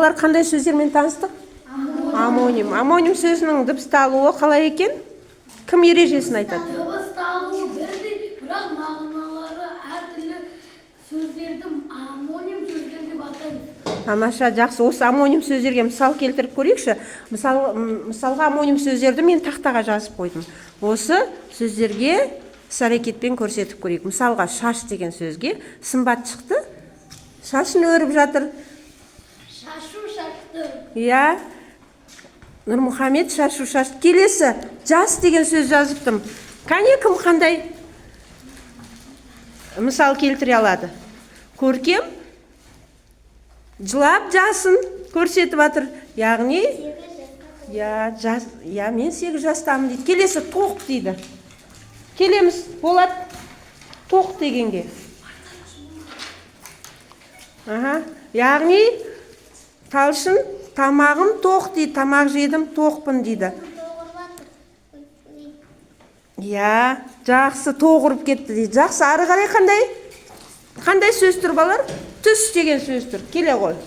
Балалар, қандай сөздермен таныстық? Омоним. Омоним сөзінің дыбысталуы қалай екен? Кім ережесін айтады? Дыбысталуы бірдей, бірақ мағыналары әртүрлі сөздерді омоним сөздер деп атаймыз. Тамаша, жақсы. Осы омоним сөздерге мысал келтіріп көрейікші. Мысалға омоним сөздерді мен тақтаға жазып қойдым. Осы сөздерге іс әрекетпен көрсетіп көрейік. Мысалға, шаш деген сөзге Сымбат шықты, шашын өріп жатыр. Шашу шашты. Иә, Нұрмұхамед шашу шашты. Келесі жас деген сөз жазыптым. Кәне, кім қандай мысал келтіре алады? Көркем жылап жасын көрсетіп жатыр. Яғни, иә, жас, иә, мен 8 жастамын дейді. Келесі тоқ дейді. Келеміз, Болат, тоқ дегенге. Аха, яғни Талшын тамағым тоқ дейді, тамақ жедім, тоқпын дейді. Иә, жақсы, тоқ ұрып кетті дейді. Жақсы, ары қарай қандай сөз тұр, балалар? Түс деген сөз тұр. Келе ғой.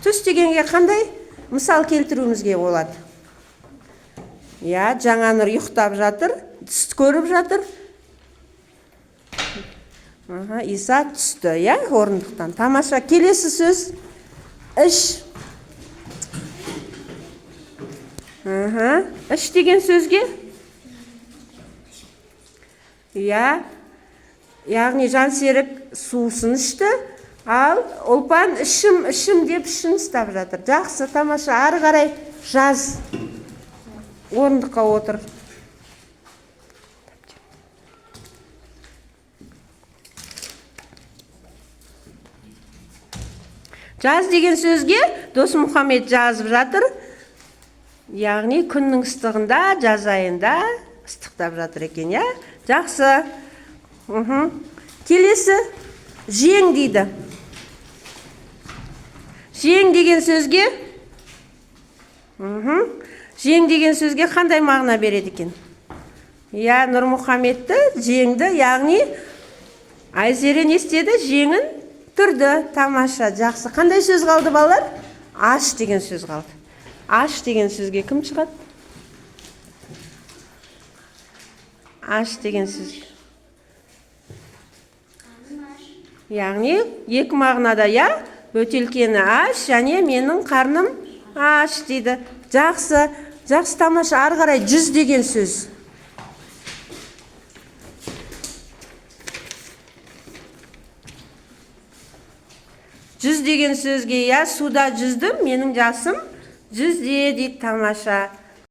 Түс дегенге қандай мысал келтіруімізге болады? Иә, Жаңанұр ұйықтап жатыр, түс көріп жатыр. Аха, Иса түсті, иә, орындықтан. Тамаша. Келесі сөз іш. Аха, іш деген сөзге? Иә, яғни Жансерік сусын ішті, ал Ұлпан ішім, ішім деп ішін ұстап жатыр. Жақсы, тамаша. Ары қарай жаз. Орындыққа отыр. Жаз деген сөзге Досмұхамед жазып жатыр. Яғни күннің ыстығында, жаз айында ыстықтап жатыр екен, иә? Жақсы. Келесі жең дейді. Жең деген сөзге? Жең деген сөзге қандай мағына береді екен? Иә, Нұрмұхамедті жеңді, яғни Айзере не істеді? Жеңін түрді. Тамаша, жақсы. Қандай сөз қалды, балалар? Аш деген сөз қалды. Аш деген сөзге кім шығады? Аш деген сөз. Яғни екі мағынада, иә? Бөтелкені аш және менің қарным аш дейді. Жақсы, жақсы, тамаша. Ары қарай жүз деген сөз. Жүз деген сөзге, иә, суда жүздім, менің жасым жүзде дейді. Тамаша.